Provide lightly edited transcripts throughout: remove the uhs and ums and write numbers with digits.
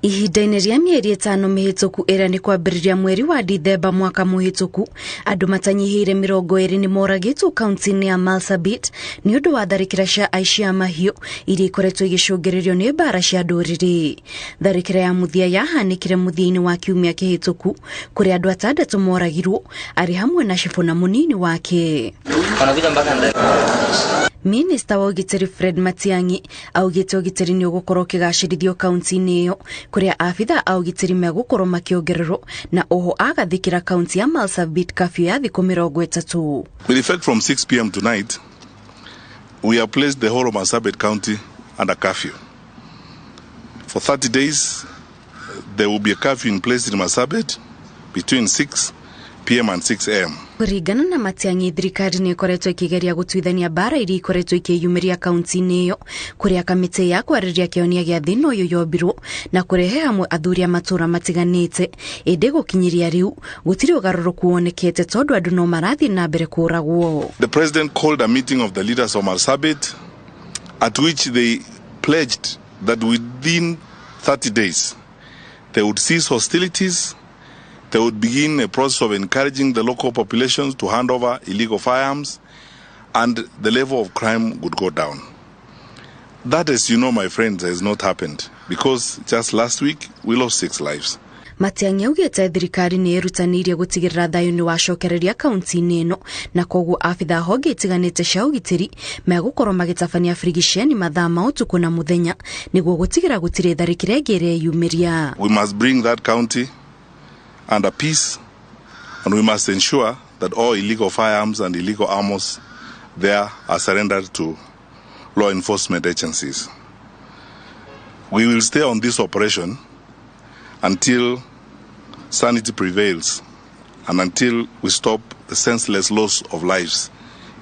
Ihinda-inĩ rĩa mĩeri 5 mĩhĩtũku ĩrĩa nĩ kwambĩrĩria mweri wa Dithemba mwaka mũhĩtũku, andũ matanyihĩire 20 nĩ moragĩtwo kaunti-inĩ ya Marsabit nĩ ũndũ wa tharĩkĩra cia aici a mahiũ iria ikoretwo igĩcũngĩrĩrio nĩ mbara cia ndũrĩrĩ. Tharĩkĩra ya mũthia yahanĩkire mũthia-inĩ wa kiumia kĩhĩtũku kũrĩa andũ 6 moragirwo arĩ hamwe na cibũ na mũnini wake. Minista wa ũgitĩri Fred Matiang'i augĩte ũgitĩri nĩ ũgũkorwo ũkĩgacĩrithio kaunti-inĩ ĩyo kũrĩa abitha a ũgitĩri megũkorwo makĩongererwo na oho agathĩkĩra kaunti ya Marsabit curfew ya thikũ 30. With effect from 6 p.m. tonight, we have placed the whole of Marsabit County under curfew. For 30 days, there will be a curfew in place in Marsabit between 6 p.m. and 6 a.m. Kũringana na Matiang'i, thirikari nĩ ĩkoretwo ĩkĩgeria gũtuithania mbara iria ikoretwo ikĩyumĩria kaunti-inĩ ĩyo kũrĩa kamĩtĩ ya kwarĩrĩria kĩhonia gĩa thĩna ũyũ yombirwo na kũrehe hamwe athuri a matũũra matiganĩte, ĩndĩ gũkinyĩria rĩu gũtirĩ ũgarũrũku wonekete tondũ andũ no marathiĩ na mbere kũragwo. The president called a meeting of the leaders of Marsabit at which they pledged that within 30 days they would cease hostilities. They would begin a process of encouraging the local populations to hand over illegal firearms, and the level of crime would go down. That, as you know, my friends, has not happened because just last week we lost 6 lives. Matiang'i augĩte thirikari nĩ ĩrutanĩirie gũtigĩrĩra thayũ nĩ wacokereria kaunti-inĩ ĩno na koguo abitha honge itiganĩte cia ũgitĩri megũkorwo magĩtabania birigiceni mathaa ma ũtukũ na mũthenya nĩguo gũtigĩra gũtirĩ tharĩkĩra ĩngĩ ĩreyumĩria. We must bring that county under peace, and we must ensure that all illegal firearms and illegal arms there are surrendered to law enforcement agencies. We will stay on this operation until sanity prevails and until we stop the senseless loss of lives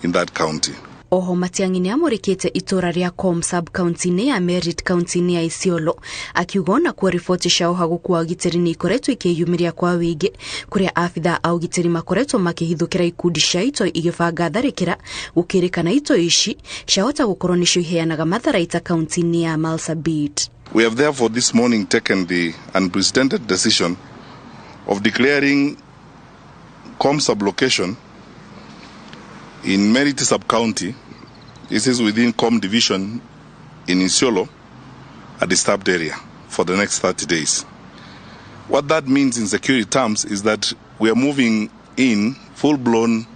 in that county. Oho Matiang'i nĩ amũrĩkĩte itũra rĩa Kom sub-county-inĩ ya Merit county-inĩ ya Isiolo akiuga ona kuo riboti cia ũhagũku wa ũgitĩri nĩ ikoretwo ikĩyumĩria kwa wĩingĩ kũrĩa abitha a ũgitĩri makoretwo makĩhithũkĩra ikundi cia itoi igĩbanga tharĩkĩra gũkĩrĩkana itoi ici ciahota gũkorwo nĩcio iheanaga matharaita kaunti-inĩ ya Marsabit. We have therefore this morning taken the unprecedented decision of declaring Kom sub-location in Merit sub-county, this is within Com division in Isiolo, a disturbed area for the next 30 days. What that means in security terms is that we are moving in full-blown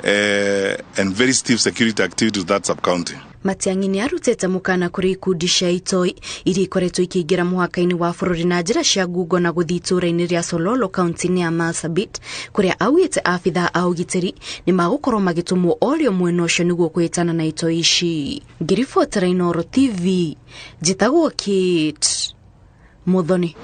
and very stiff security activity to that sub-county. Matiang'i nĩ arutĩte mũkana kũrĩ ikundi cia itoi iria ikoretwo ikĩingĩra mũhaka-inĩ wa bũrũri na njĩra cia ngungo na gũthiĩ itũũra-inĩ rĩa Sololo kaunti-inĩ ya Marsabit kũrĩa augĩte abitha a ũgitĩri nĩ magũkorwo magĩtũmwo o rĩo mwena ũcio nĩguo kũhĩtana na itoi ici. Ngĩribotera Inooro TV, njĩtagwo Kate Muthoni.